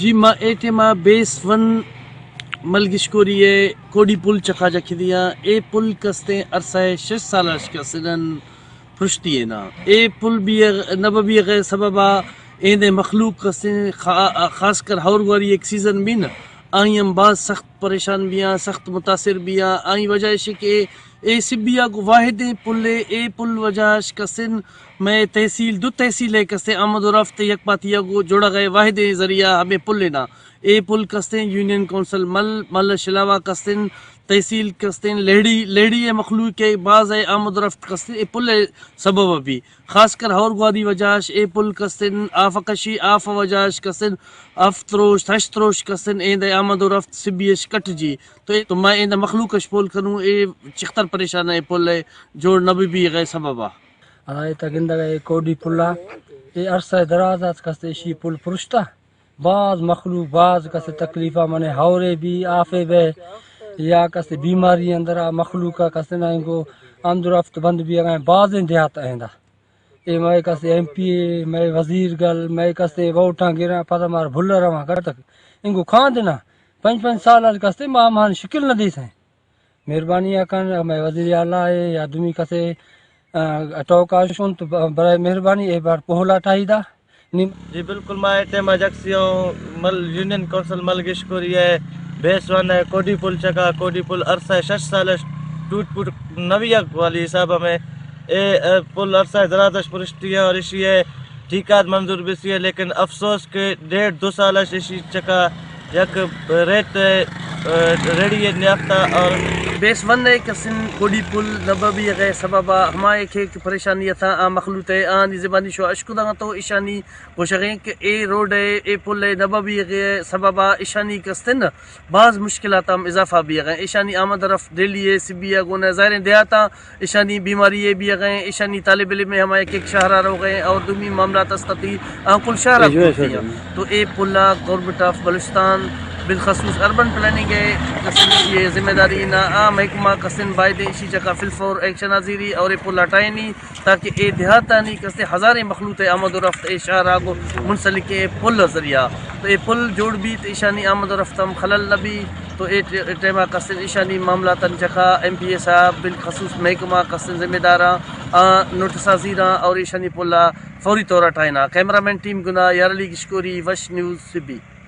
جی، ما اے ٹائما base one ملگشکوری ءِ کوڈی پل چکا جکدیاں۔ اے پل کستیں عرصہ شش سال اش کسنن پرشتی ءَ نا۔ اے پل بیغ، نہ بیغ ءِ سببا ایندے مخلوق کستیں خا-، خاص کر ہور گواری ایک سیزن بین، آئی ہم باز سخت پریشان بیاں، سخت متاثر بیاں۔ آئی وجہ اش کہ اے سبی ءَ گوں واحدیں پلے، اے پل وجہ اش کسن مئے تحصیل، دو تحصیل ءِ کسے آمد و رفت یک پاتی ءَ گوں جوڑغ ءِ واحدیں ذریعہ ہمے پل نا۔ اے پل کستیں یونین کونسل مل، مل شلاوا کستیں تحصیل کستیں لہڑی، لہڑی ءِ مخلوق ءِ باز ءِ آمد و رفت کستیں اے پل ءِ سبب ءَ بی۔ خاص کر ہور گوادی وجہ اش اے پل کستیں آف کشی، آف وجہ اش کستیں ہفت روش، ہشت روش کستیں ایندے آمد و رفت سبی اش کٹ جی۔ تو اے تو ما ایندے مخلوق اش پول کنوں، اے چختر پریشان اے پل ءِ جوڑ نہ بی بیغ ءِ سبب ءَ۔ ادا اے تا گندگ ءَ اے کوڈی پل ءَ اے عرصہ دراز ات کستے اشی پل پرشتہ۔ باز مخلوق، باز کسے تکلیف ءَ منے ہورے بی، آفے بے یا کسے بیماری اندر آ مخلوق ءَ کسے نہ انگو اندر افت بند بی اگاں بازیں دیہات آئندہ۔ اے مئے کسے ایم پی اے، مئے وزیر گل، مئے کسے ووٹاں گراں، پدا مار بھل رواں کر تک۔ انگو کھاندنا پنج پنج سال ال کسے ما مان شکل نہ دیسیں۔ مہربانی ءَ کن، مئے وزیر اعلیٰ ءَ یا دومی کسے، آ، ٹوکا شنت، ب-، برائے مہربانی اے بار پہلا ٹائی دا۔ نی جی بالکل، ما اے ٹائم ءَ جکسیوں مل، یونین کونسل ملگشکوری ءِ بیس ون ءِ کوڈی پل چکا، کوڈی پل عرصہ شش سال اش ٹوٹ پوٹ نویگ والی حساب ءَ مئے اے، اے، پل عرصہ دراز اش پرشتی ہے اور اشی ءِ ٹھیکات منظور بسی ہے، لیکن افسوس کہ ڈیڑھ دو سال اش اشی چکا یک ریت، اے، ریڑی ءَ نیاختہ اور بیس ون ءِ کسن کوڈی پل نببی غیر سبب ءَ ہما ایک ایک پریشانی اتاں آ مخلوط ءِ آنی زبانی شو اشکداں تو اشانی گوشغیں کہ اے روڈ ءِ، اے پل ءِ نببی غیر سبب ءَ اشانی کستن باز مشکلات ہم اضافہ بیغیں۔ ایشانی آمد و رفت ڈیلی ءِ سبی ءَ گون ءَ ظاہریں دیہاتاں ایشانی بیماری ءِ بیغیں، ایشانی طالب علم ءِ ہما یک ایک شہر ءَ روغیں اور دومی معاملات است تی آنکل شہر ءَ گون تی۔ تو اے پل ءَ گورنمنٹ آف بلوچستان بالخصوص اربن پلاننگ ءِ ذمہ داری نا آ محکمہ کسن بایدیں ایشی چکا فل فور ایکشن حاضری اور اے پل ہٹائینی۔ تاکہ اے دیہاتانی کسے ہزاریں مخلوط ءِ آمد و رفت اے شہر ءَ گوں منسلکیں اے پل ءِ ذریعہ۔ تو اے پل جوڑ بیت، ایشانی آمد و رفت ہم خلل نہ بی۔ تو اے ٹ-، ٹائم ءَ کسے ایشانی معاملاتانی چکا ایم پی اے صاحب بالخصوص محکمہ کسے ذمہ داراں آ نوٹس ءَ زیراں اور ایشانی پل ءَ فوری طور ءَ ٹائنا۔ کیمرہ مین ٹیم گنا یار علی گشکوری، وش نیوز سبی۔